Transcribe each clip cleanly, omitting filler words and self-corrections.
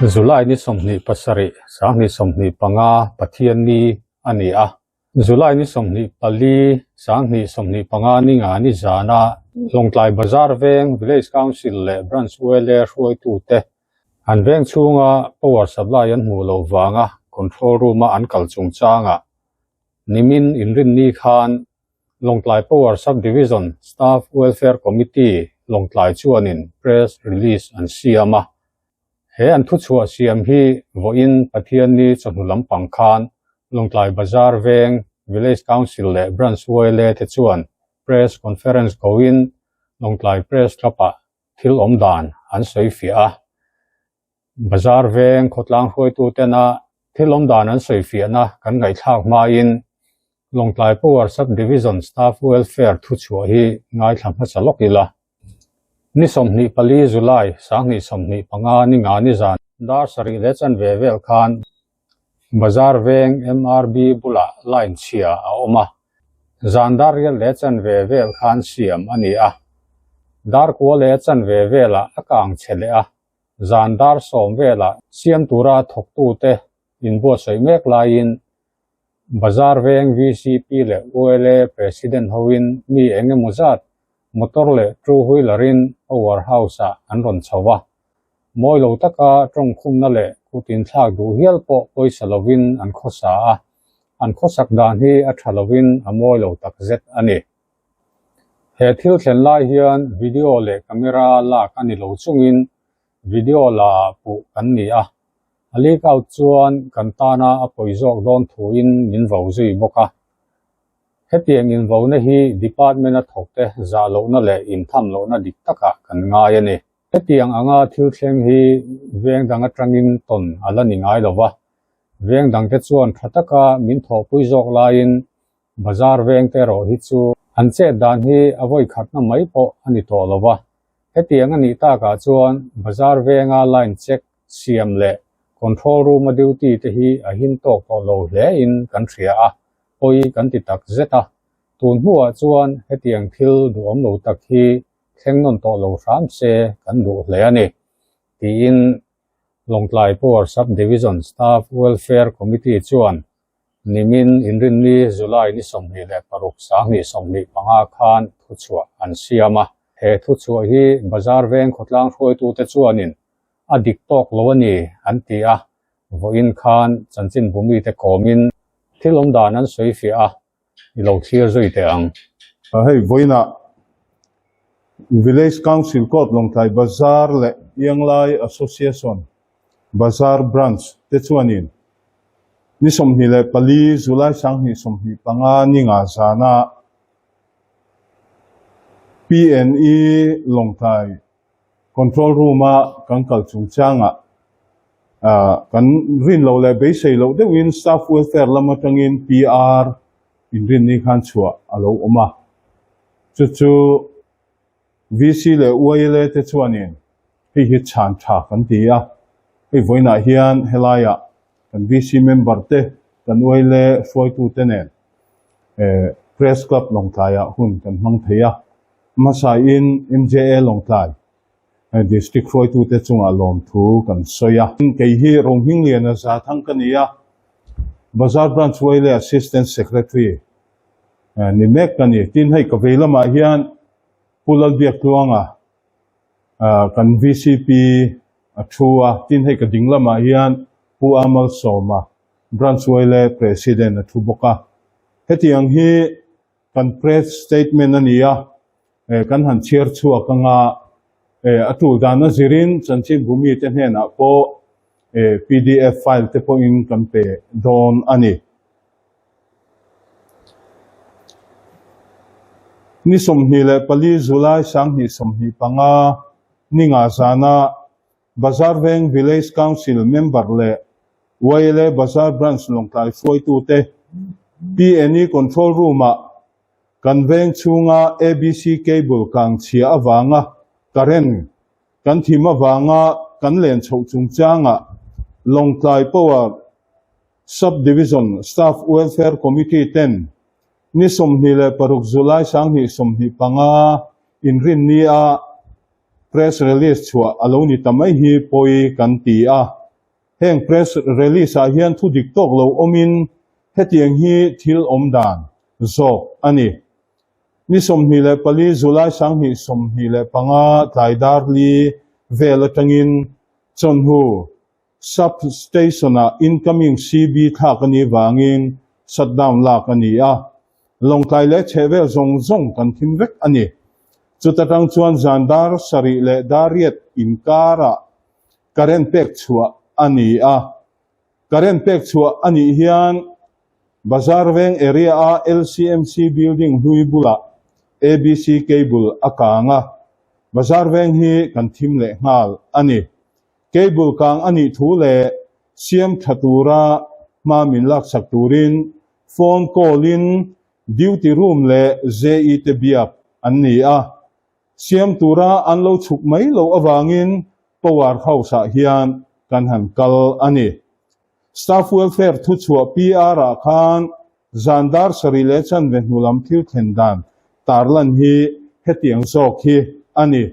July ni 27, 2025 Pathianni a ni a. July ni 24, 2025 ni nga ni zana Lawngtlai Bazar veng Village Council leh Branch YLA hruaitute an veng chhunga power supply an hmuh loh vanga control room-a an kal chungchangah nimin inrinni khan Lawngtlai Power Sub-Division Staff Welfare Committee Lawngtlai chuanin press release an siam a. He an thuchhuah siam hi vawiin Pathianni chawhnu lampang khan Lawngtlai Bazar veng Village Council leh Branch YLA te chuan Press Conference koin Lawngtlai Press Club-ah thil awm dan an sawi fiah a. Bazar veng khawtlang hruaitu tena thil awm dan an sawi fiahna kan ngaihthlak hmain Lawngtlai Power Sub-Division Staff Welfare thuchhuah hi ngaithla hmasa lawk ila. Ni 24 July 2025 ni nga ni zan dar sarih leh chanve vel khan Bazar veng MRB bulah line chhia a awm a, zan dar riat leh chanve vel khan siam a ni a. Dar kua leh chanve velah a kang chhe leh a, zan dar sawm velah siam tura thawktute inbuatsaih mek laiin Bazar veng VCP leh ULA President hoin mi eng emaw zat motor leh two wheeler-in Power House-ah an rawn chho a. Mawi lo taka tawngkhumna leh kut inthlak duh hial pawh pawisa lovin an khawsa a, an khawsak dan hi a tha lovin a mawi lo takzet a ni. He thil thlen lai hian video leh camera lak a ni lo chungin video la ah puh kan ni a, a leak out chuan kan tana a pawi zawk dawn thuin min vo zui bawk a. Hetiang invona hi department a thawkte zah lohna leh intham lohna dik takah kan ngai a ni. Hetiang anga thil thleng hi veng dang atangin tawn a la ni ngai lo va, veng dangte chuan tha taka min thawhpui zawk laiin Bazar veng te erawh hi chu an chet dan hi a vawi khatna mai pawh a ni tawh lo va. Hetiang a nih takah chuan bazar venga line check siam leh control room a duty te hi a him tawk tawh lo hle in kan hria a, pawi kan ti tak zet a. Tun hnuah chuan hetiang thil duhawm lo tak hi thleng nawn tawh lo hram se kan duh hle a ni, tiin Lawngtlai Power Sub-Division Staff Welfare Committee chuan Nimin Inrinni July ni 26 2025 khan thuchhuah an siam a. He thuchhuah hi Bazar veng khawtlang hruaitute chuanin a dik tawk lo a ni an ti a, vawiin khan chanchinbu mite kawmin thil awm dan an sawi fiah a, i lo thlir zui teh ang. Hei vawiinah Village Council Court Lawngtlai Bazar leh Ianglai Association Bazar Branch te chuanin ni 24 July 2025 ni nga zana PNE Lawngtlai Control Room-a kan kal chungchangah kan rin loh leh beisei loh deuhin Staff Welfare lam atangin PR inrinni khan chhuah a lo awm a. Chu chu VC leh YLA te chuanin hei hi chhan tha kan ti a, hei vawiinah hian helaiah kan VC member te, kan YLA hruaitute nen Press Club Lawngtlaiah hun kan hmang thei a. Hmasain MJA Lawngtlai District hruaitute chungah lawmthu kan sawi a. Kei hi Rohmingliana Zathang ka ni a, Bazar Branch YLA Assistant Secretary ni mek ka ni. Tin hei ka vei lamah hian Pu Lalbiaktluanga kan VCP a thu a, tin hei ka ding lamah hian Pu Amal Sawma Branch YLA President a thu bawk a. Hetiang hi kan press statement a ni a, kan han chhiar chhuak anga a tul dan a zirin chanchinbu mite hnenah pawh pdf file te pawhin kan pe dawn a ni. Ni 24 July 2025 ni nga zana Bazar Veng Village Council member leh YLA Bazar Branch Lawngtlai hruaitute PNE Control Room-ah kan veng chhunga ABC cable kang chhia avanga current kan thim avanga kan len chhoh chungchangah Lawngtlai Power Sub-Division Staff Welfare Committee ten ni 26 July 2025 inrinni-a press release chhuah a lo ni ta mai hi pawi kan ti a. Heng press release ah hian thu dik tawk lo awmin hetiang hi thil awm dan zawk a ni. Ni 24 July 2025 tlai dar li vel atangin chawhnu Sub Station ah incoming CB thlak a nih vangin shutdown lak a ni a, Lawngtlai leh chhehvel zawng zawng kan thim vek a ni. Chuta tang chuan zan dar sarih leh dar riat inkarah current pek chhuah a ni a. Current pek chhuah a nih hian Bazar Veng area a LCMC building hlui bulah ABC cable a kang a, Bazar Veng hi kan thim leh nghal a ni. Cable kang a nih thu leh siam tha tura hma min laksak turin phone call in duty room leh JE te biak an ni a. Siam tura an lo chhuk mai loh avangin Power House ah hian kan han kal a ni. Staff Welfare thuchhuah PR ah khan zan dar sarih leh chanve hnu lam thil thlen dan tarlan hi hetiang zawk hi a ni.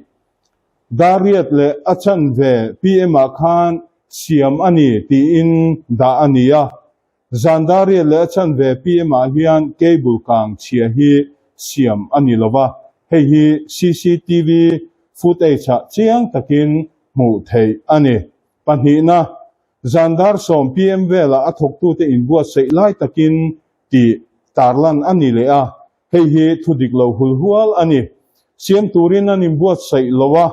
Dar riat leh a chanve PM ah khan siam a ni tiin dah a ni a. Zan dar riat leh a chanve PM ah hian cable kang chhia hi siam a ni lo va, hei hi cctv footage ah chiang takin hmuh theih a ni. Pahnihna, zan dar 10 PM velah a thawktute inbuatsaih lai takin tih tarlan a ni leh a, Hei hi thu dik lo hul hual a ni. Siam turin an inbuatsaih lo a,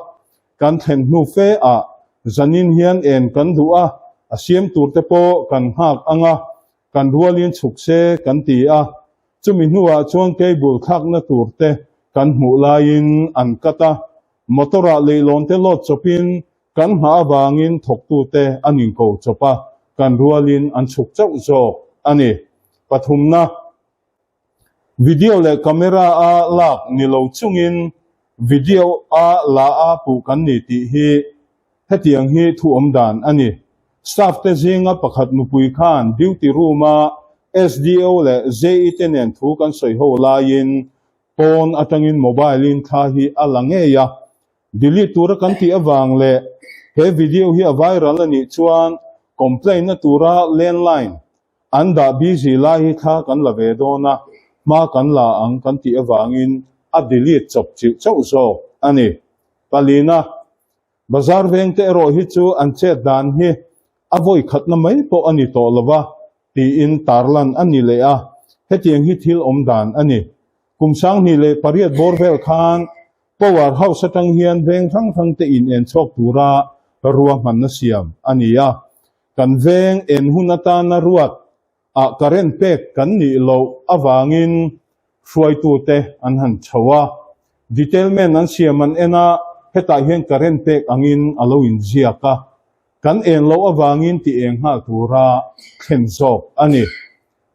kan thlen hnu fe ah zanin hian en kan duh a, a siam tur te pawh kan nghak ang a, kan rualin chhuk se kan ti a. Chumi hnuah chuan cable thlakna tur te kan hmuh laiin an cut a, motor ah leihlawn te load chawpin kan nghah avangin thawktute an inko chawp a, kan rualin an chhuk chauh zawk a ni. Pathumna. Video leh camera a lak ni lo chungin video a la a puh kan ni tih hi hetiang hi thu awm dan a ni. Staff te zinga pakhat nupui khan duty room a SDO leh JE te nen thu kan sawi ho laiin pawn atangin mobile in thla hi a la ngei a. Delete tura kan tih avang leh he video hi a viral a nih chuan complaint na tura landline An dah busy lai hi thla kan la ve dawn a, hma kan la ang kan tih avangin a delete chawp chilh chauh zawk a ni. Palina, Bazar vengte erawh hi chu an chet dan hi a vawi khatna mai pawh a ni tawh lo va tiin tarlan a ni leh a, hetiang hi thil awm dan a ni. Kum 2008 bawr vel khan Power House atang hian veng hrang hrangte in en chhawk tura ruahmanna siam a ni a. Kan veng en hun atana ruat ah current pek kan nih loh avangin hruaitute an han chho a. Detailment an siam an en a, hetah hian current pek angin a lo inziak a. Kan en loh avangin ti eng nghal tura thlen zawk a ni.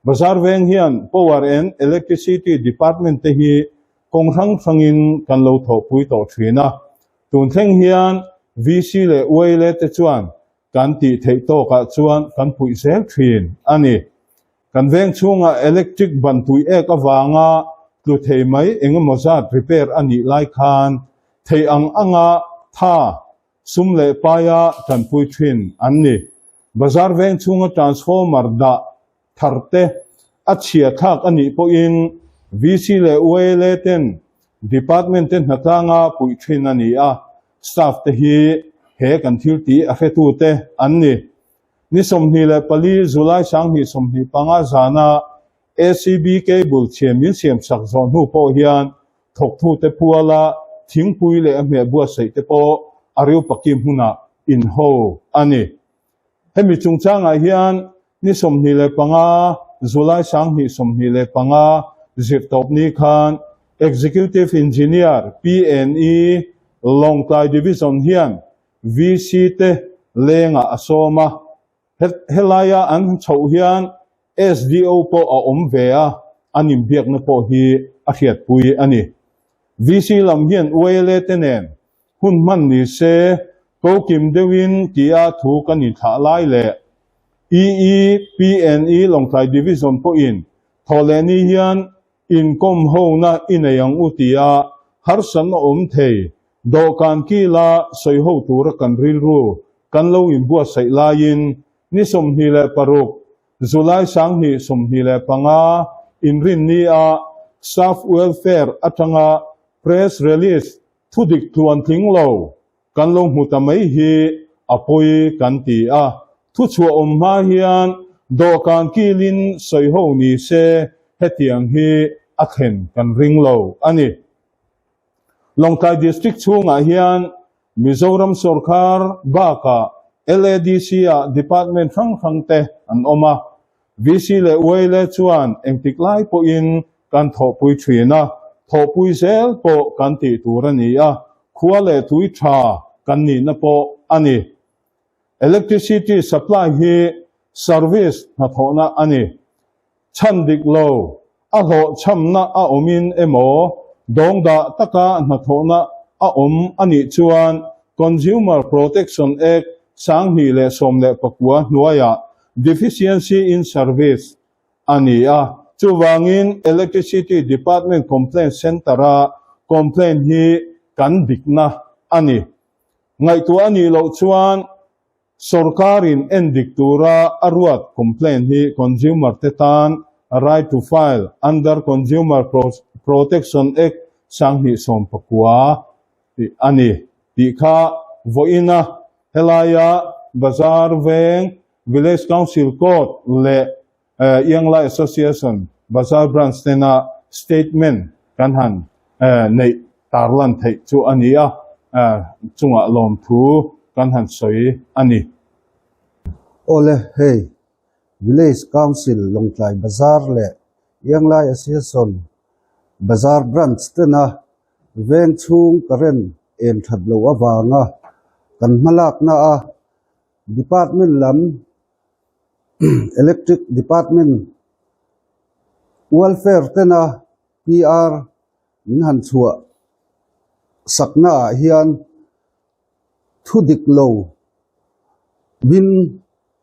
Bazar veng hian Power and Electricity Department te hi kawng hrang hrangin kan lo thawhpui tawh thin a. Tun thleng hian VC leh YLA te chuan Kan tih theih tawkah chuan kan puih zel thin a ni. Kan veng chhungah electric ban tui ek avanga tlu thei mai engemaw zat repair a nih lai khan theih ang anga tha, sum leh paia tanpui thin an ni. Bazar veng chhunga transformer dah thar te a chhia thlak a nih pawhin VC leh YLA ten Department te hnatlanga puih thin a ni a, staff te hi he kan thil tih a hretu te an ni. Ni 24 July 2025 zana ACB cable chhia min siamsak zawh hnu pawh hian thawktute puala thingpui leh a hmeh buatsaih te pawh a riupaki hmunah inho a ni. Hemi chungchangah hian ni 25 July 2025 zirtawpni khan Executive Engineer PNE Lawngtlai Division hian VC te lengah a sawm a. Helaia an chhoh hian SDO pawh a awm ve a, an inbiakna pawh hi a hriatpui a ni. VC lam hian YLA te nen Hun hman ni se, ko kim deuhin tia thu kan inthlah lai leh EEPNE Lawngtlai Division pawhin thawhleh ni hian inkawm hona i nei ang u tia harsatna awm thei dawhkan kila sawiho tura kan rilru kan lo inbuatsaih laiin. Ni 26, July 2025, Inrinni a Staff Welfare atanga Press Release thudik tluantling lo kan lo hmu ta mai hi a pawi kan ti a. Thuchhuah awm hma hian dawhkan kilin sawiho ni se hetiang hi a thlen kan ring lo a ni. Lawngtlai District chhungah hian Mizoram sawrkar bakah LADC-ah department hrang hrang te an awm a, VC leh YLA chuan engtik lai pawhin kan thawhpui thin a, thawhpui zel pawh kan tih tur a ni a, khua leh tui tha kan nihna pawh a ni. Electricity supply hi service hnathawhna a ni. Chhan dik lo, a hlawhchhamna a awmin emaw, dawngdah taka hnathawhna a awm a nih chuan Consumer Protection Act 2019 hnuaiah Deficiency in Service a ni a. Chuvangin Electricity Department Complaint Centre-a complaint hi kan dikna a ni. Ngaihtuah a nih loh chuan Sorkarin endik tura a ruat complaint hi consumer te tan Right to File under Consumer Protection Act 2019 tih a ni tih kha vawiina helaia Bazar Veng Village Council Court leh Ianglai Association Bazar Branch tena statement kan han neih tarlan theih chu a ni a, chungah lawmthu kan han sawi a ni. Awle, hei Village Council Lawngtlai Bazar leh Ianglai Association Bazar Branch tena veng chhung current en that loh avanga kan hmalakna a Department lam Electric Department Welfare tena PR min han chhuah sakna ah hian thu dik lo bin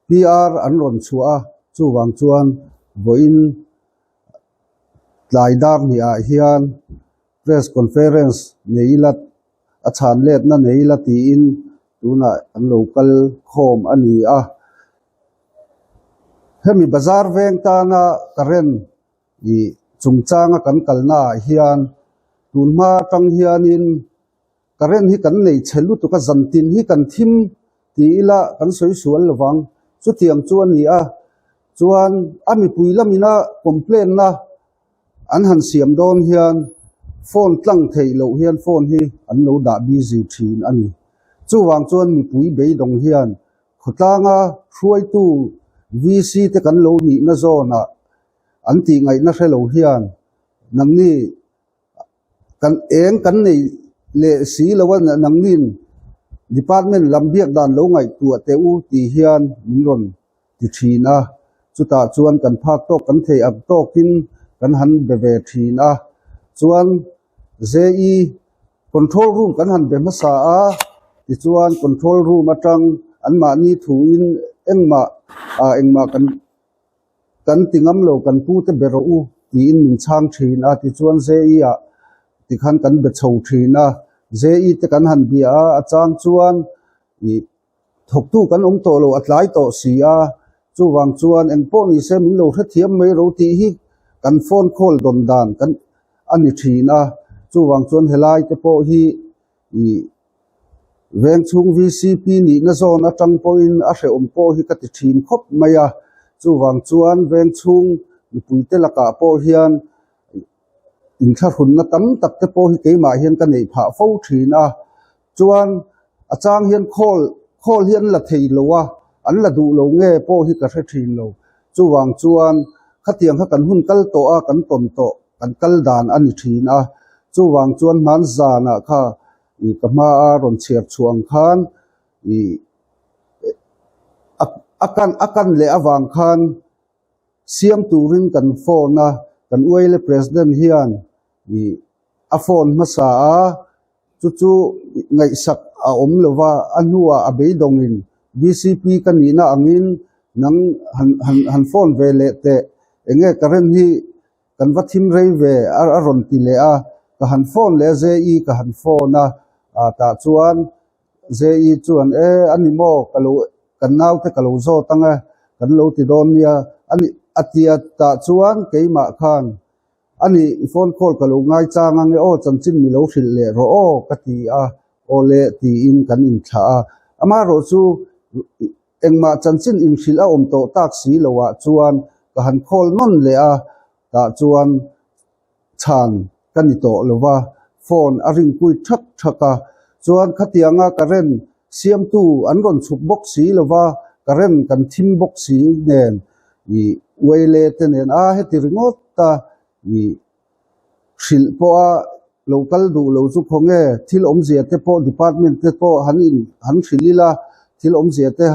PR an rawn chhuah a, chuvang chuan vawiin tlai dar hnih ah hian press conference nei ila a chhan letna nei ila tiin tunah an lo kal khawm a ni a. Hemi bazar veng tana current ih chungchanga kan kalna ah hian tun hma atang hianin current hi kan nei chhe lutuk a zantin hi kan thim ti ila kan sawi sual lovang chutiang chu a ni a chuan a mipui lamina complaint na An han siam dawn hian phone tlang theih loh hian phone hi an lo dah busy thin a ni. Chuvang chuan mipui beidawng hian khawtlanga hruaitu VC te kan lo nihna zawnah an tih ngaihna hre lo hian nangni kan eng kan nei leh si lo a nangnin department lam biak dan lo ngaihtuah teh u tih hian min rawn ti thin a, chutah chuan kan phak tawk kan thei ang tawkin kan han be ve thin a, chuan JE control room kan han be hmasa a, tichuan control room atang anmahni thuin engmah ah engmah kan kan ti ngam lo kan pu te be rawh u tiin min chhang thin a, tichuan JE ah tikhan kan be chho thin a, JE te kan han bia a, a chang chuan ih. Thawktu kan awm tawh lo, a tlai tawh si a, chuvang chuan eng pawh ni se min lo hrethiam mai ro tih hi kan phone call dawn dan kan a ni thin a, chuvang chuan helai te pawh hi ih veng chhung VCP nihna zawn atang pawhin a hrehawm pawh hi ka ti thin khawp mai a, chuvang chuan veng chhung mipuite lakah pawh hian inthlahrunna tam tak te pawh hi keimah hian ka neih phah fo thin a. Chuan a chang hian khawl khawl hi an la thei lo a, an la duh lo nge pawh hi ka hre thin lo. Chuvang chuan khatiang kha kan hun kal tawh a, kan tawn tawh, kan kal dan a ni thin a. Chuvang chuan hman zanah kha ih ka hma a rawn chhiar chhuah ang khan ih a kan a kan leh avang khan siam turin kan phone a, kan uaile president hian ih a phone hmasa a. Chu chu ngaihsak a awm lo va, a hnuah a beidawngin BCP ka nihna angin nang han han han phone ve leh teh, enge current hi kan va thim rei ve a a rawn ti leh a, ka han phone leh a JE ka han phone a, ah tah chuan JE chuan e a ni maw ka lo. Kan naute ka lo zawt ang e, kan lo ti dawn nia a ni a tia tah chuan keimah khan a ni i phone call ka lo ngaichang ang e aw chanchin mi lo hrilh leh rawh aw ka ti a, aw le tiin kan inthlah a. Amaherawh chu engmah chanchin inhrilh a awm tawh tak si lo ah chuan ka han call nawn leh a, tah chuan chhan ka ni tawh lo va, phone a ring pui thak thak a, chuan khatianga current siamtu an rawn chhuk bawk si lo va, current kan thim bawk si nen ih uaile te nen a heti ringawt a ih hrilh pawha lo kal duh lo chu khawnge thil awmzia te pawh department te pawh han in han hrilh ila thil awmzia te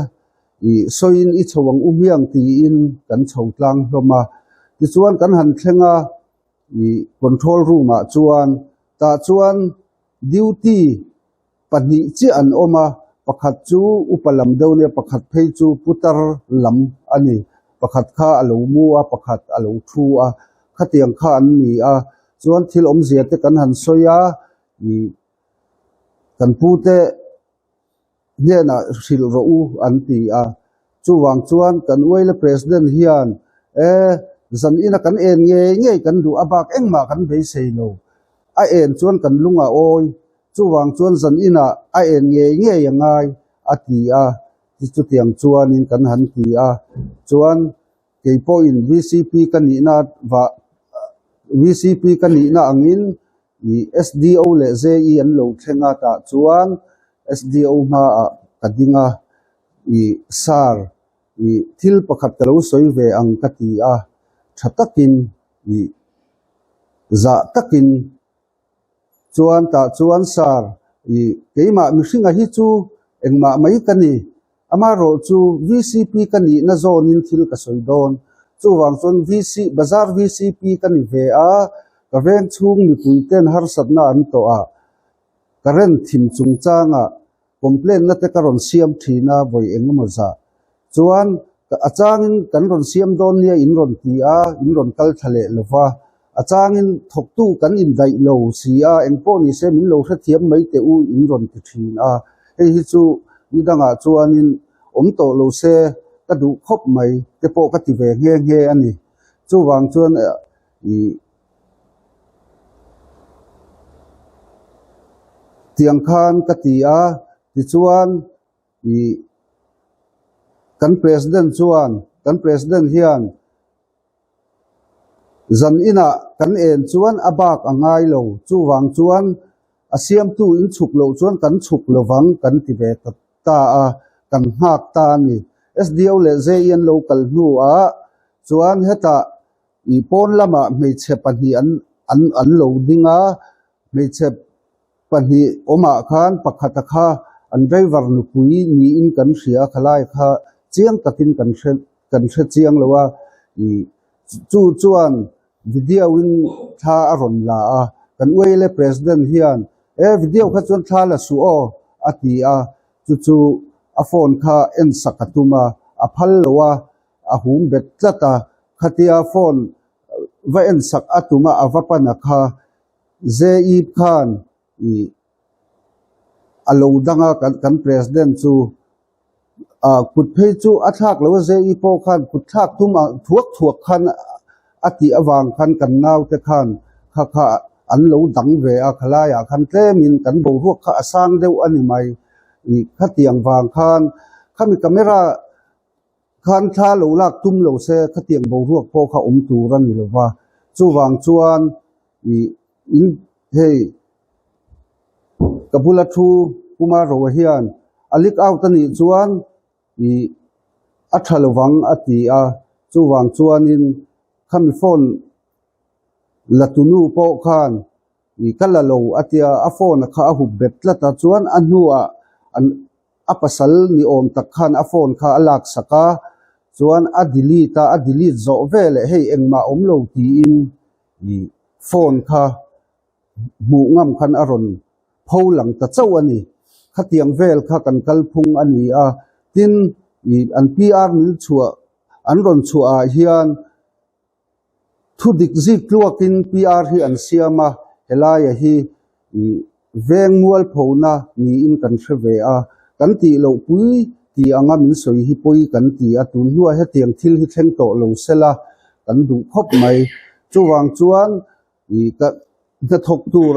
ih sawiin i chho ang u hmiang tiin kan chho tlang hlawm a tichuan kan han thleng a ih control room ah chuan tah chuan duty pahnih chiah an awm a pakhat chu upa lam deuh nia pakhat phei chu putar lam a ni pakhat kha a lo mu a pakhat a lo thu a khatiang kha an ni a chuan thil awmzia te kan han sawi a ih kan pute. hnenah hrilh rawh u an ti a. Chuvang chuan kan Uaile President hian e zan ina kan en ngei ngei kan duh a bak engmah kan beisei lo. A en chuan kan lung a awi. Chuvang chuan zan inah a en ngei ngei a ngai a ti a. Chutiang chuanin kan han ti a. Chuan kei pawhin VCP ka nihna vah VCP ka nihna angin Ih SDO leh JE an lo thleng a tah chuan SDO hmaah ka ding a, ih sir ih thil pakhat ka lo sawi ve ang ka ti a, tha takin ih zah takin chuan tah chuan sir ih keimah mihringa hi chu engmah mai ka ni. Amaherawh chu VCP ka nihna zawnin thil ka sawi dawn. Chuvang chuan VC, Bazar VCP ka ni ve a, ka veng chhung mipui ten harsatna an tawh a, current thim chungchangah complaint na te ka rawn siam thin a vawi eng emaw zah. Chuan a changin kan rawn siam dawn nia in rawn ti a, in rawn kal thla leh lo va. A changin thawktu kan indaih lo si a, engpawh ni se min lo hrethiam mai teh u in rawn ti thin a. Hei hi chu ni dangah chuanin awm tawh lo se ka duh khawp mai te pawh ka ti ve nghe nghe a ni. Chuvang chuan ih tiang khan ka ti a, tichuan ih kan president chuan kan president hian Zan inah kan en chuan a bak a ngai lo, chuvang chuan a siamtu in chhuk loh chuan kan chhuk lovang kan ti ve ta ta a, kan nghak ta a ni. SDO leh JE an lo kal hnuah chuan hetah ih pawn lamah hmeichhe pahnih an an an lo ding a, hmeichhe pahnih awmah khan pakhata kha an driver nupui niin kan hria a, khalai kha chiang takin kan hre kan hre chiang lo a, ih chu chuan video in thla a rawn la a, kan ULA president hian e video kha chuan thla la suh aw a ti a, chu chu a phone kha en sak a tum a, a phal lo a, a hum bet tlat a, khatia phone va en sak a tum a, a va pan a kha JE khan ih a lo dang a kan kan president chu ah kut phei chu a thlak lo a JE pawh khan kut thlak tum ah thuak thuak khan a tih avang khan kan naute khan kha kha an lo dang ve a khalaiah khan tlemin kan boruak kha a sang deuh a ni mai ih khatiang vang khan khami camera Khan thla lo lak tum lo se khatiang boruak pawh kha awm tur a ni lo va, chuvang chuan ih in hei ka bula thu Kumar Roa hian a leak out a nih chuan ih a tha lovang a ti a, chuvang chuanin khami phone la tunu pawh khan ih ka la lo a tia a phone a kha a hup bet tlat a chuan a hnuah an a pasal ni awm tak khan a phone kha a lak sak a chuan a delete a a delete zawh veleh hei engmah awm lo tiin ih phone kha hmuh ngam khan a rawn pho lang ta chauh a ni khatiang vel kha kan kalphung a ni a tin ih an PR min chhuah an rawn chhuah ah hian. Thu dik zik tluakin PR hi an siam a, helaia hi veng mualphona niin kan hre ve a, kan tih loh pui Ti anga min sawi hi pawi kan ti a, tun hnuah hetiang thil hi thleng tawh lo sela kan duh khawp mai. Chuvang chuan ih ka hnathawk tur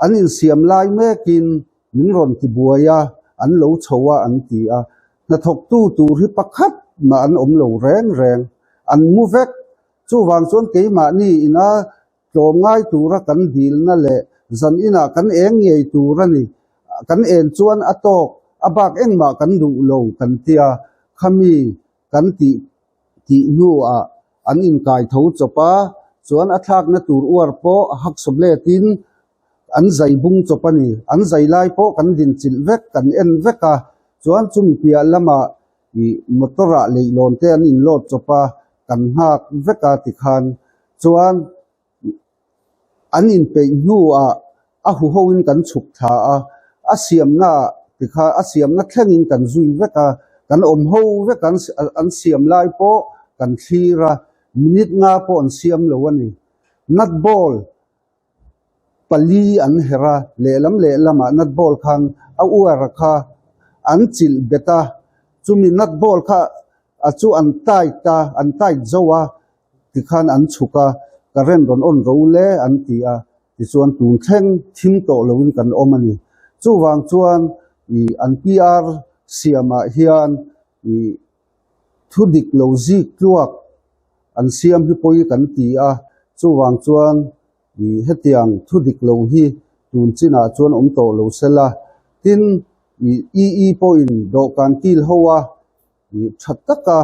an insiam lai mekin min rawn ti buai a, an lo chho a an ti a. Hnathawktu tur hi pakhat mah an awm lo reng reng, an mu vek. Chuvang chuan keimahni ina Tlawm ngai tura kan dilna leh zan inah kan eng ngei tur a ni. Kan en chuan a tawk, a bak engmah kan duh lo kan tia, khami kan tih tih hnuah an inkai tho chawp a, chuan a thlakna tur uar pawh haksawp letin an zai bung chawp a ni. An zai lai pawh kan dinchilh vek, kan en vek a, chuan chumi piah lamah ih motor ah leihlawn te an in load chawp a kan nghak vek a tikhan chuan an inpeih hnuah a huho in kan chhuk thla a a siamna ah tikhan a siamna thlengin kan zui vek a kan awm ho vek an an siam lai pawh kan thlir a minute nga pawh an siam lo a ni nut ball pali an herh a, lehlam lehlamah nut ball khan a uar kha an chilh bet a, chumi nut ball kha a chu an tight a, an tight zo a tikhan an chhuk a, current rawn on ro le an ti a, tichuan tun thleng thim tawh loin kan awm a ni. Chuvang chuan ih an PR siamah hian ih Thu dik lo zik tluak an siam hi pawi kan ti a, chuvang chuan ih hetiang thu dik lo hi tun chinah chuan awm tawh lo sela. Tin, ih EE pawhin dawhkan kil ho a, ih tha taka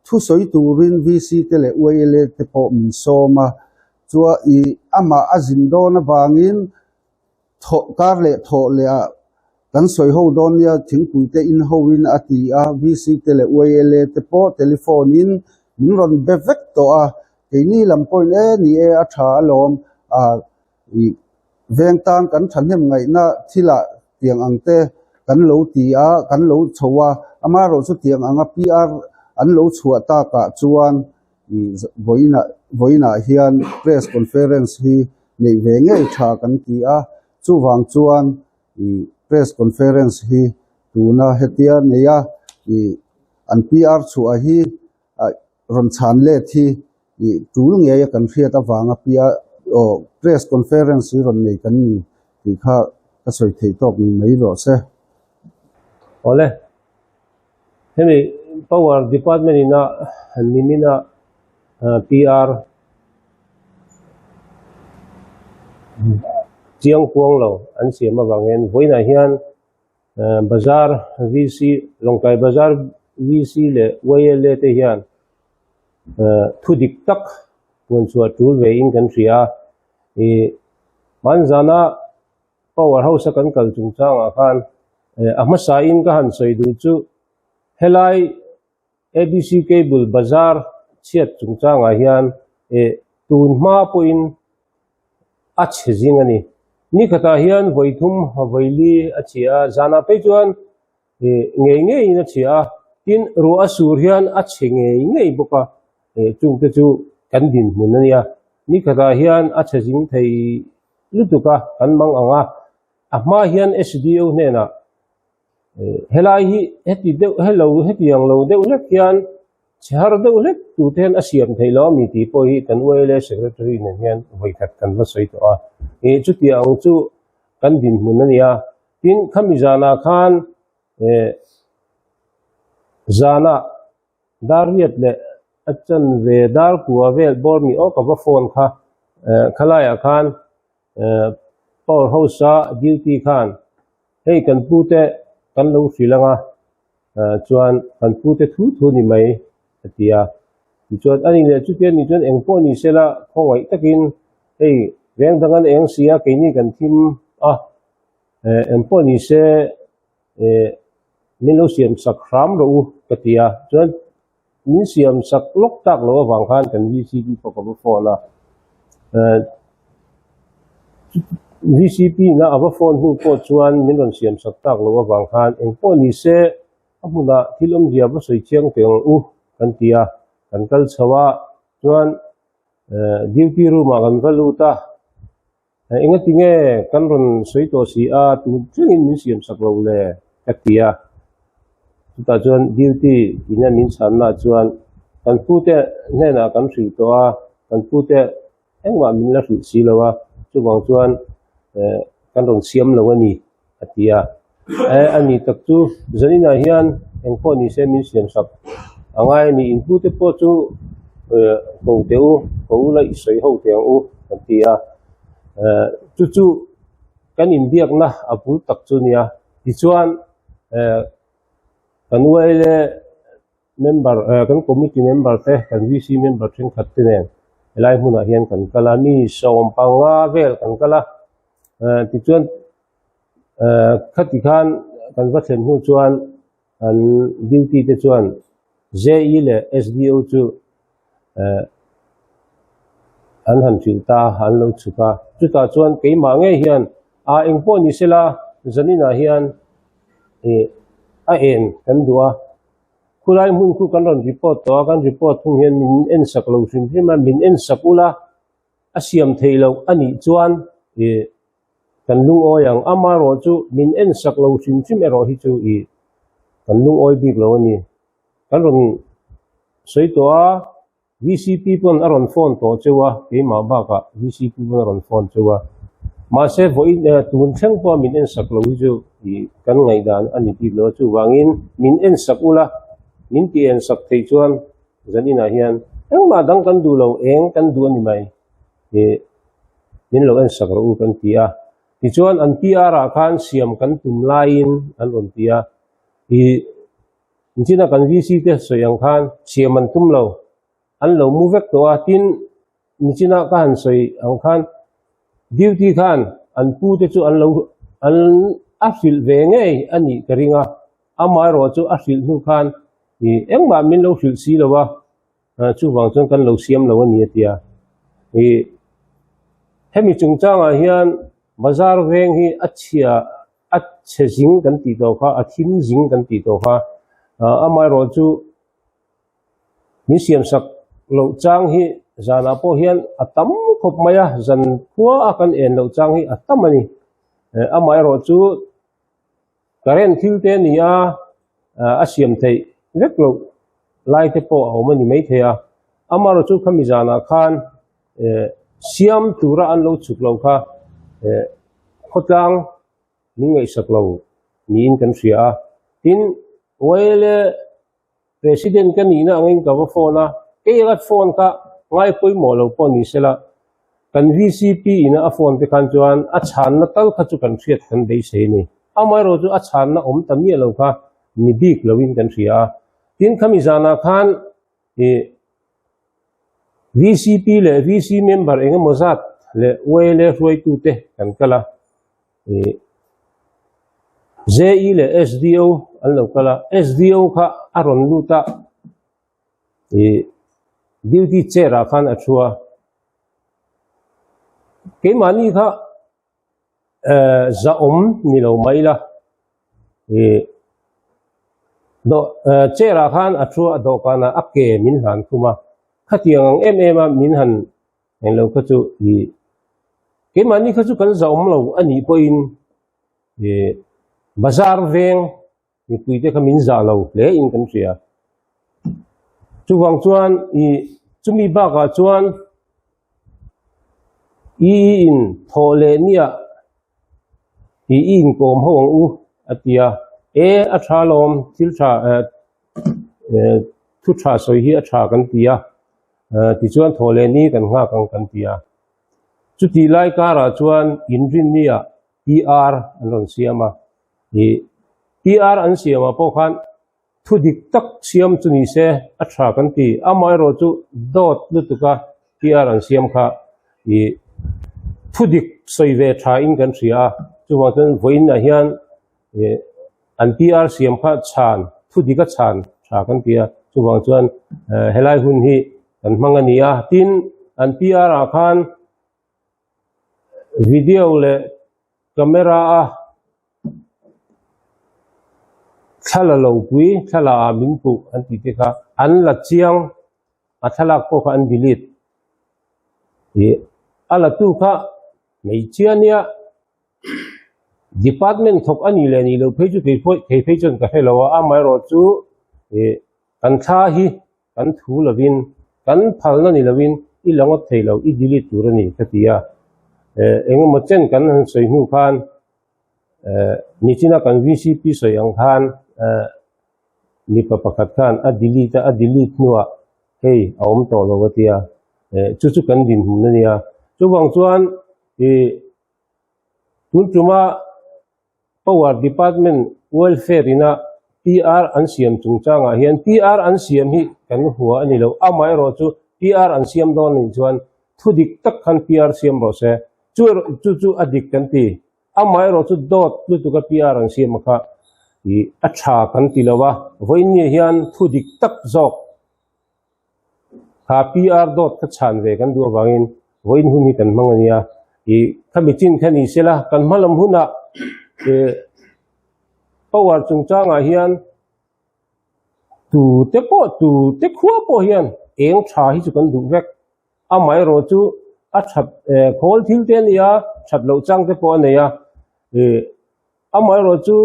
thu sawi turin VC te leh YLA te pawh min sawm a, chua ih amah a zin dawn avangin Thawh kar leh thawh leh ah kan sawi ho dawn nia thingpui te in ho in a ti a, VC te leh YLA te pawh telephone in min rawn be vek tawh a, keini lam pawhin e ni e a tha alawm ah ih veng tan kan thahnem ngaihna thil ah tiang ang te kan lo ti a kan lo chho a, amaherawh chu tiang anga PR an lo chhuah tak ah chuan ih vawiinah vawiinah hian press conference hi neih ve ngei tha kan ti a, chuvang chuan ih press conference hi tuna hetia nei a ih an PR chhuah hi ah rawn chhan let hi ih tul ngei a kan hriat avanga PR aw press conference hi rawn nei kan ni tih kha ka sawi theih tawk ni mai rawh se. Awle. Hemi Power Department ina nimina PR chiang kuang lo an siam avang hian vawiinah hian Bazar VC Lawngtlai Bazar VC leh YLA te hian thu dik tak puan chhuah tul ve in kan hria a ih hmanzana Power House a kan kal chungchangah khan a hmasa in ka han sawi duh chu helai ABC Cable bazar chhiat chungchangah hian eh tun hma pawhin a chhe zing a ni. Ni khatah hian vawi thum vawi li a chhia a, zanah phei chuan eh ngei ngeiin a chhia a, tin ruah a sur hian a chhe ngei ngei bawk a, eh chungte chu kan dinhmun a nia. Ni khatah hian a chhe zing thei lutuk a, kan mang ang a, a hma hian SDO hnenah helai hi heti deuh hello heti ang lo deuh hlek hian chhe har deuh hlek tur te hian a siam theih lo ami tih pawh hi kan YLA secretary nen hian vawikhat kan va sawi tawh a, ih chutiang ang chu kan dinhmun a ni a, tin khami zanah khan eh zanah Dar riat leh a chan ve dar kua vel bawr mi awk a va phone kha eh khalaiah khan eh power house a duty khan hei kan pu te kan lo hrilh ang a eh chuan kan pu te thu thu ni mai a ti a tichuan a ni leh chutia ni chuan eng pawh ni sela khawngaih takin hei veng dang an eng si a keini kan thim a eh eng pawh ni se eh min lo siam sak hram rawh u ka ti a, chuan min siam sak lawk tak loh avang khan kan VCP pawh ka va phone a, eh VCP ina a va phone hnu pawh chuan min rawn siam sak tak loh avang khan engpawh ni se a hmunah thil awmzia va sawi chiang teh ang u kan ti a, kan kal chho a, chuan eh duty room ah kan va lut a. Engati nge kan rawn sawi tawh si a, tun thlengin min siam sak lo le? ka ti a. Chutah chuan duty ina min chhanna chuan kan pute hnenah kan hrilh tawh a, kan pute engmah min la hrilh si lo a, chuvang chuan kan rawn siam lo a ni a ti a. Eh a ni tak chu zaninah hian engpawh ni se min siam sak a ngai a ni, in pute pawh chu ko teh u, ko u la i sawi ho teh ang u kan ti a. Chu chu kan inbiakna a bul tak chu a nia. Tichuan eh kan YLA member eh kan committee member te kan VC member thenkhat te nen helai hmunah hian kan kal a mi sawmpanga vel kan kal a eh tichuan eh khati khan kan va thlen hnu chuan an duty te chuan JE leh SDO chu eh an han hrilh ta a an lo chhuk a chutah chuan keimah ngei hian a engpawh ni sela zaninah hian ih a en kan duh a khulai hmun khu kan rawn report tawh a kan report hung hian min en sak lo hrim hrim a min en sak ula a siam theih loh a nih chuan ih kan lungawi ang amaherawh chu min en sak lo hrim hrim erawh hi chu ih kan lungawi bik lo a ni. Kan rawn sawi tawh a, VCP pawn a rawn phone tawh cheu a, keimah bakah VCP pawn a rawn phone cheu a. Mahse vawiin eh tun thleng pawha min en sak lo hi chu ih kan ngaihdan a ni bik lo a, chuvangin min en sak ula, min ti en sak theih chuan zan inah hian engmah dang kan duh lo, eng kan duh a ni mai ih min lo en sak rawh u kan ti a. Tichuan an PR ah khan siam kan tum laiin an rawn ti a, ih Nichina kan VC te sawi ang khan siam an tum lo, an lo mu vek tawh a, tin nichina ka han sawi ang khan duty khan an pu te chu an lo an a hrilh ve ngei a nih ka ring a, amaherawh chu a hrilh hnu khan ih engmah min lo hrilh si lo a, chuvang chuan kan lo siam lo a ni a ti a, ih hemi chungchangah hian bazar veng hi a chhia. A chhe zing kan tih tawh kha, a thim zing kan tih tawh kha, amaherawh chu min siamsak loh chang hi zanah pawh hian a tam khawp mai a, zan khua a kan en loh chang hi a tam a ni. Amaherawh chu current thil te a ni a, a siam theih vek loh lai te pawh a awm a ni maithei a, amaherawh chu khami zanah khan siam tura an lo chhuk lo kha khawtlang min ngaihsak lo niin kan hria a. Tin, YLA President ka nihna angin ka va phone a, kei anga phone kha ngai pawimawh lo pawh ni sela, kan VCP ina a phone te khan chuan a chhanna tal kha chu kan hriat kan beisei a ni. Amaherawh chu a chhanna awm ta miah lo kha ni bik loin kan hria a. Tin, khami zanah khan Ih VCP leh VC member eng emaw zat leh YLA hruaitute kan kal a, ih JE leh SDO an lo kal a, SDO kha a rawn lut a, ih duty chair ah khan a thu a, keimahni kha eh zahawm ni lo mai la ih dawh eh chair ah khan a thu a dawhkanah a ke min hlan khum a khatiang ang em em a min han englo kha chu ih keimahni kha chu kan zahawm lo a nih pawhin ih bazar veng Mipuite kha min zah lo hle in kan hria. Chuvang chuan i chumi bakah chuan i in thawh leh nia i i inkawm ho ang u a ti a. E a tha lawm thil tha eh eh thu tha sawi hi a tha kan ti a. Tichuan thawh leh ni kan nghak ang kan ti a. Chutih lai karah chuan inrinniah PR an rawn siam a. Ih PR an siamah pawh khan thu dik tak siam chu ni se a tha kan ti. Amaherawh chu dawt lutuka PR an siam kha ih thu dik sawi ve tha in kan hria a. Chuvang chuan vawiinah hian ih an PR siam kha chhan thu dika chhan tha kan ti a. Chuvang chuan helai hun hi kan hmang a ni a. Tin, an PR ah khan video leh camera a thla la lo pui thla la ah min puh an tih te kha an la chiang a thlalak pawh kha an delete ih a la tu kha hmeichhia nia. Department thawk a nih leh nih loh phei chu kei pawh kei phei chuan ka hre lo a, amaherawhchu ih kan thla hi kan thu lovin kan phalna ni lovin i la ngawt thei lo, i delete tur a ni ka ti a. Eh engemaw chen kan han sawi hnu khan eh nichina kan VCP sawi ang khan eh mipa pakhat khan a delete a, a delete hnuah hei a awm tawh lo a tia, eh chu chu kan dinhmun a nia. Chuvang chuan ih tun tuma Power Department Welfare ina PR an siam chungchangah hian PR an siam hi kan hua a ni lo, amaherawhchu PR an siam dawn anih chuan thu dik tak khan PR siam rawh se, chu erawh chu chu a dik kan ti, amaherawhchu dawt lutuka PR an siam a kha ih a tha kan ti lo a, vawiinniah hian thu dik tak zawk Kha PR dawt kha chhan ve kan duh avangin vawiin hun hi kan hmang a nia. Ih khami chin kha ni sela kan hma lam hunah ih power chungchangah hian tu te pawh tu te khua pawh hian eng tha hi chu kan duh vek. Amaherawh chu a that eh khawl thil te a nia that loh chang te pawh a nei a. Ih amaherawh chu.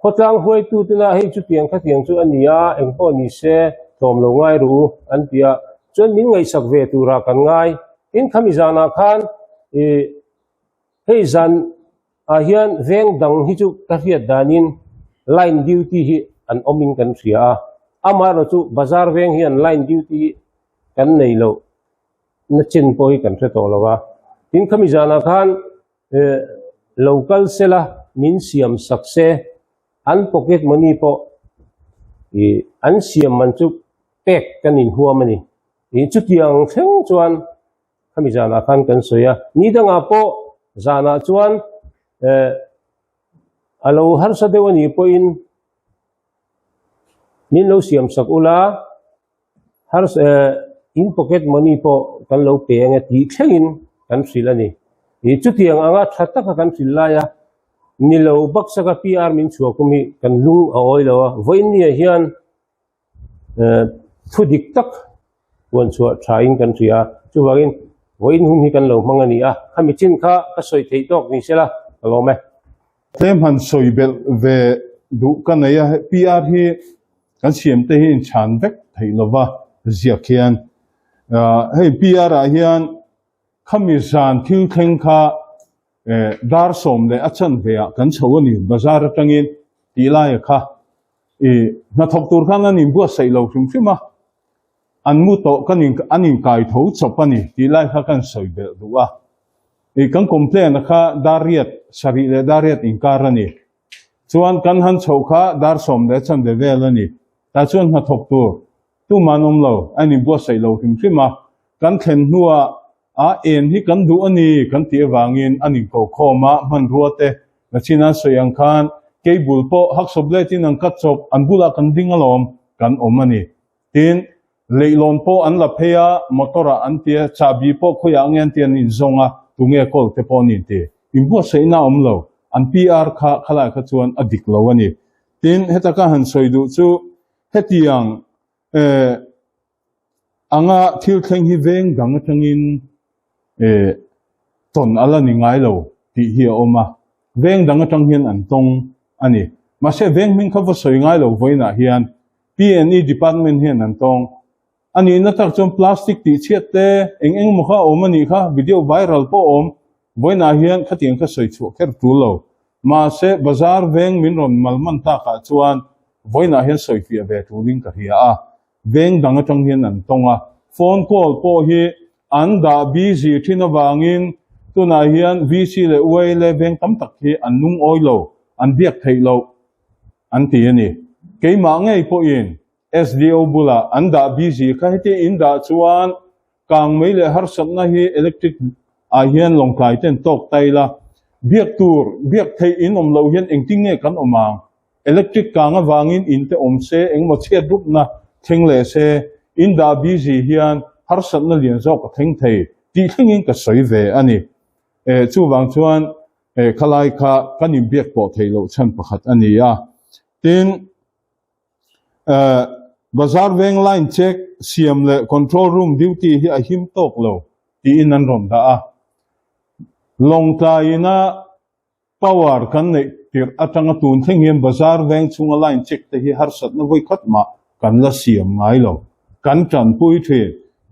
Khawtlang huaitu tena hei chutiang khatiang chu a ni a, eng pawh ni se tlawm lo ngai ru an ti a, chuan min ngaihsak ve turah kan ngai. Tin, khami zanah khan ih hei zan ah hian veng dang hi chu ka hriat danin line duty hi an awmin kan hria a, amaherawh chu bazar veng hian line duty hi kan nei loh na chen pawh hi kan hre tawh lo a. Tin, khami zanah khan Lo kal sela min siam sak se, an pocket money pawh ih an siam man chu pek kan inhuam a ni. Ih chutiang thleng chuan khami zanah khan kan sawi a, ni dangah pawh zanah chuan eh a lo harsa deuh a nih pawhin min lo siam sak ula, Harsa eh in pocket money pawh kan lo pe ang e tih thlengin kan hrilh a ni. Ih chutiang anga tha taka kan hrilh lai a, ni lo baksaka PR min chhuah kum hi kan lung a awi lo a, vawiinniah hian eh thu dik tak puan chhuah thain kan hria a, chuvangin vawiin hun hi kan lo hmang a ni a, khami chin kha ka sawi theih tawk ni sela ka lawm e. Tlem han sawi belh ve duh ka nei a, PR hi kan siam te hi inchhan vek theih lova ziak hian hei PR ah hian khami zan thil thleng kha dar sawm leh a chanve ah kan chho a ni bazar atangin tih laia kha ih hnathawk tur khan an inbuatsaih lo hrim hrim a an mu tawh kan in an inkai tho chawp a ni tih lai kha kan sawi belh duh a ih kan complain a kha dar riat sarih leh dar riat inkar a ni. Chuan kan han chhoh kha dar sawm leh chanve vel a ni. Tah chuan hnathawk tur tumah an awm lo, a inbuatsaih lo hrim hrim a. Kan thlen hnuah a en hi kan duh a ni kan tih avangin an inko khawm a, hmanrua te nachin an sawi ang khan cable pawh haksawp letin an cut chawp, an bulah kan ding alawm kan awm a ni. Tin, leihlawn pawh an la phei a, motor ah an ti a, chahbi pawh khawiah nge an ti an inzawng a, tunge kawl te pawh an inti. Inbuatsaihna a awm lo, an PR kha khalai kha chuan a dik lo a ni. Tin, heta ka han sawi duh chu hetiang eh anga thil thleng hi veng dang atangin eh tawn a la ni ngai lo tih hi a awm a, veng dang atang hian an tawng a ni. Mahse veng hming kha va sawi ngai lo vawiinah hian PNE department hian an tawng a nihna tak chuan plastic tih chhiat te eng eng emaw kha a awm a nih kha, video viral pawh a awm, vawiinah hian khatiang kha sawi chhuah kher tul lo. Mahse bazar veng min rawn malman takah chuan vawiinah hian sawi fiah ve tulin ka hria a, veng dang atang hian an tawng a, phone call pawh hi an dah busy thin avangin tunah hian VC leh YLA veng tam tak hi an lungawi lo, an biak theih loh. an ti a ni. Keimah ngei pawhin SDO bulah an dah busy kha heti in dah chuan kang mei leh harsatna hi electric ah hian lawngtlai ten tawk ta ila, biak tur biak theih in awm loh hian engtin nge kan awm ang? Electric kang avangin in te awm se engemaw chhiat rupna thleng leh se in dah busy hian harsatna lian zawk a thleng thei tih thlengin ka sawi ve a ni. Eh chuvang chuan He khalai kha kan inbiak pawh theih loh chhan pakhat a ni a. Tin, eh, Bazar veng line check siam leh control room duty hi a him tawk lo tiin an rawn dah a. Lawngtlaiina. Power kan neih tirh atanga tun thleng hian bazar veng chhunga line check te hi harsatna vawi khat mah kan la siam ngai lo. Kan tanpui thin.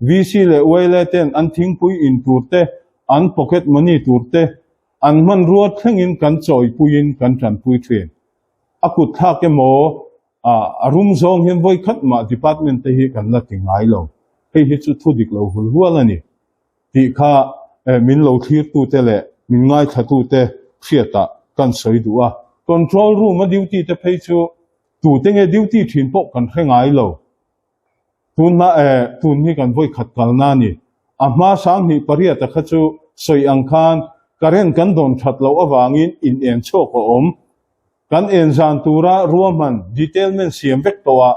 VC leh YLA ten an thingpui in tur te, an pocket money tur te, an hmanrua thlengin kan chawipuiin kan tanpui thin. A kut thlak emaw a rum zawng hian vawi khat mah department te hi kan la ti ngai lo. Hei hi chu thu dik lo hul hual a ni. Tih kha min lo thlirtute leh min ngaithlatute hriatah kan sawi duh a. Control room a duty te phei chu tute nge duty thin pawh kan hre ngai lo. Tunhma tun hi kan vawi khat kalna a ni. A hma 2008 a kha chu sawi ang khan current kan dawn that loh avangin in en chhuak a awm. Kan en zan tura ruahman detailment siam vek tawh a,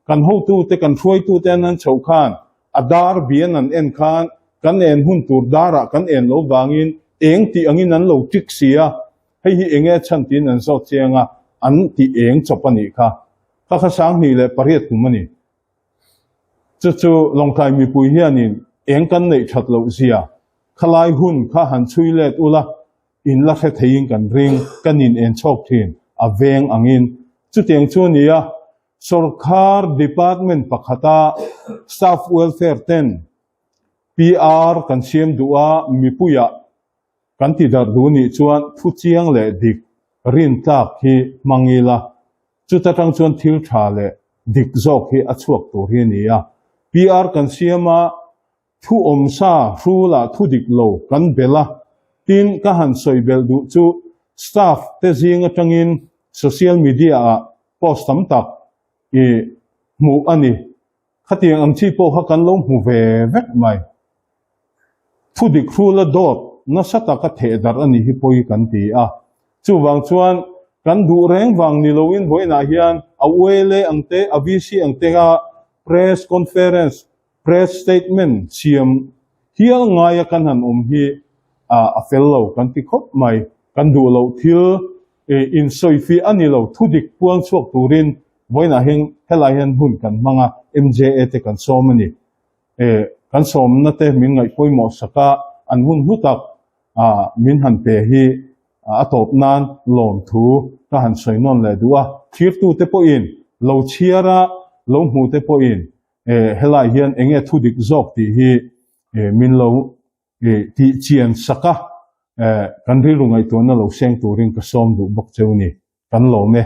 Kan hotute, kan hruaitute an han chhoh khan a dar bian an en khan kan en hun tur darah kan en lo vangin eng tih angin an lo tik si a, hei hi enge a chhan tiin an zawt chiang a, an tih eng chawp a nih kha. Kha kha 2008 kum a ni. Chu chu Lawngtlai mipui hianin eng kan neih that loh zia khalai hun kha han chhui let ula, in la hre theiin kan ring, kan in en chhawk thin a veng angin. Chutiang chu a ni a, Sorkar department pakhata staff welfare ten PR kan siam duh a, mipuiah kan ti darh duh nih chuan thu chiang leh dik rintlak hi hmang ila, chuta tang chuan thil tha leh dik zawk hi a chhuak tur hi a ni a. PR kan siam a, Thu awmsa hrula thu dik lo kan belh a, tin ka han sawi belh duh chu staff te zing atangin social media ah post tam tak i hmuh a ni. Khatiang ang chi pawh kha kan lo hmu ve vek mai. Thu dik hrula dawt nasa taka theh darh a nih hi pawi kan ti a. Chuvang chuan kan duh reng vang ni loin vawiinah hian a ULA ang te, a VC ang te a press conference Press statement siam hial ngaia kan han awm hi a fel lo kan ti khawp mai. Kan duh loh thil insawifiah a ni lo, thudik puang chhuak turin vawiinah hian helai hian hun kan hmang a, MJA te kan sawm a ni. Kan sawmna te min ngaih pawimawh sak a, an hun hlu tak min han pe hi a tawp nan lawmthu ka han sawi nawn leh duh a. Thirtute pawhin lo chhiar a, lo hmute pawhin Helai hian eng nge thu dik zawk tih hi min lo tih chian sak a, kan rilru ngaihtuahna lo seng turin ka sawm duh bawk cheu ni. Kan lawm e.